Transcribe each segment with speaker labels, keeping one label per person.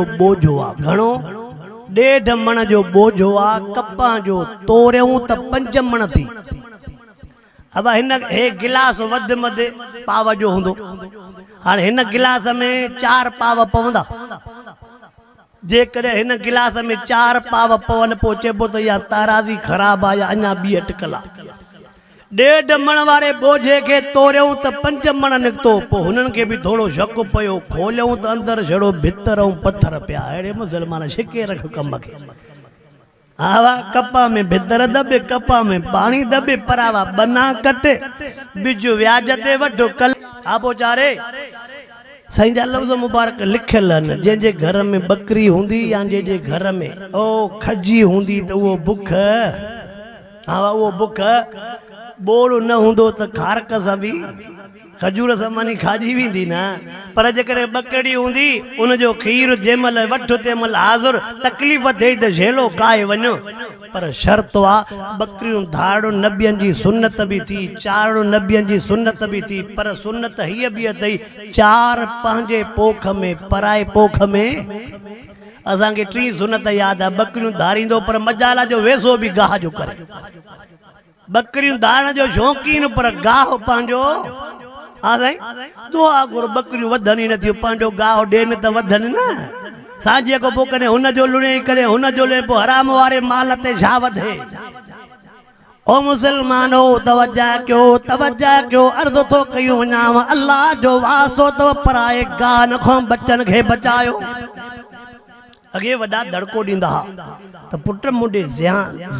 Speaker 1: ٻوجهو آ. گهڻو؟ ڏيڍ مڻ جو ٻوجهو آ، ڪپهه جو توريون ته پنج مڻ ٿي. ابا هن هي گلاس وڌ مڌ پاو جو هوندو. هاڻي هن گلاس ۾ چار پاو پوندا. جيڪڏهن هن گلاس ۾ چار پاو پون پوء چئبو ته يا تارازي خراب آ يا اڃا ٻي اٽڪل آ. ڏيڍ مڻ واري ٻوجهي کي توريائون ته پنج مڻ نڪتو. پوء هنن کي به ٿورو شڪ پيو. کوليائون ته اندر ڇڙو ڀتر ۽ پٿر پيا. اهڙي مسلمان ڇڪي رک ڪم کي. آوا ڪپهه ۾ ڀتر دٻ، ڪپهه ۾ پاڻي دٻ، پراوا ٻنا ڪٽ، ٻج وياج تي وٺ، ڪل. ها پوء چاري سائين جا لفظ مبارڪ لکيل آهن، جنهن جي گهر ۾ ٻڪري هوندي يا جنهن جي گهر ۾ او کجي هوندي ته اهو بک. ها اهو بک ٻوڙ نه هوندو ته کارڪ سان به کجور سان ماني کاڄي ويندي نه، پر جيڪڏهن ٻڪرڙي هوندي ان جو کير جنهن مهل وٺ تنهن مهل حاضر، تڪليف ٿئي ته جهيلو ڪاهي وڃ، پر شرط آ ٻڪريون ڌارڻ نبين جي سنت به ٿي، چارڻ نبين جي سنت به ٿي، پر سنت هيء به اٿئي چار پنهنجي پوک ۾ پرائي پوک ۾. اسان کي ٽين سنت ياد آ، ٻڪريون ڌاريندو پر مجال آ جو ويسو به گاهه جو ڪري. ٻڪريون ڌارڻ جو شوقين پر گاهه پنهنجو. ها سائين دعا گهر ٻڪريون وڌن ئي نٿيون، پنهنجو گاهه ڏين ته وڌن نه. سانجهيء کان پوء ڪڏهن هن جو لڻين ڪڏهن هن جو لڻين، پوء حرام واري مال تي ڇا وڌي. او مسلمانو! توجه ڪيو، توجه ڪيو، عرض ٿو ڪيون وڃانو، الله جو واسطو اٿو پرائي گاهن کان ٻچن کي بچايو. اڳي وڏا دڙڪو ڏيندا ها ته پٽ مون ڏي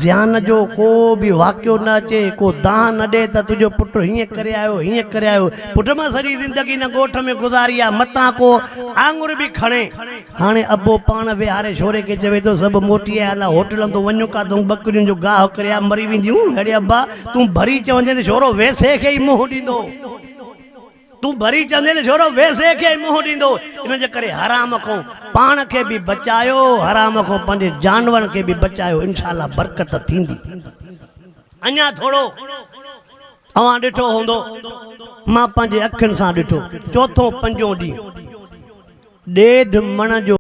Speaker 1: زيان جو ڪو به واقعو نه اچي، ڪو دانهن نه ڏي ته تنهنجو پٽ هيئن ڪري آيو، هيئن ڪري آيو. پٽ مان سڄي زندگي هن ڳوٺ ۾ گذاري آ، متان ڪو آڱر به کڻي. هاڻي ابو پاڻ ويهاري ڇوري کي چوي ٿو، سڀ موٽي آيا نه هوٽلن تون وڃ ڪاٿئون ٻڪرين جو گاهه ڪري آ مري وينديون. اڙي ابا تون ڀري چوندين ته ڇورو ويسي کي ئي منهن ڏيندو. تون ڀري چوندين ته ڇورو ويسي کي ئي منهن ڏيندو. ان جي ڪري حرام کان پاڻ کي به بچايو، حرام کان پنهنجي جانورن کي به بچايو، انشاء الله برڪت ٿيندي. اڃا ٿورو اوهان ڏٺو هوندو، مان پنهنجي اکين سان ڏٺو، چوٿون پنجون ڏينهن. ڏيڍ مڻ جو.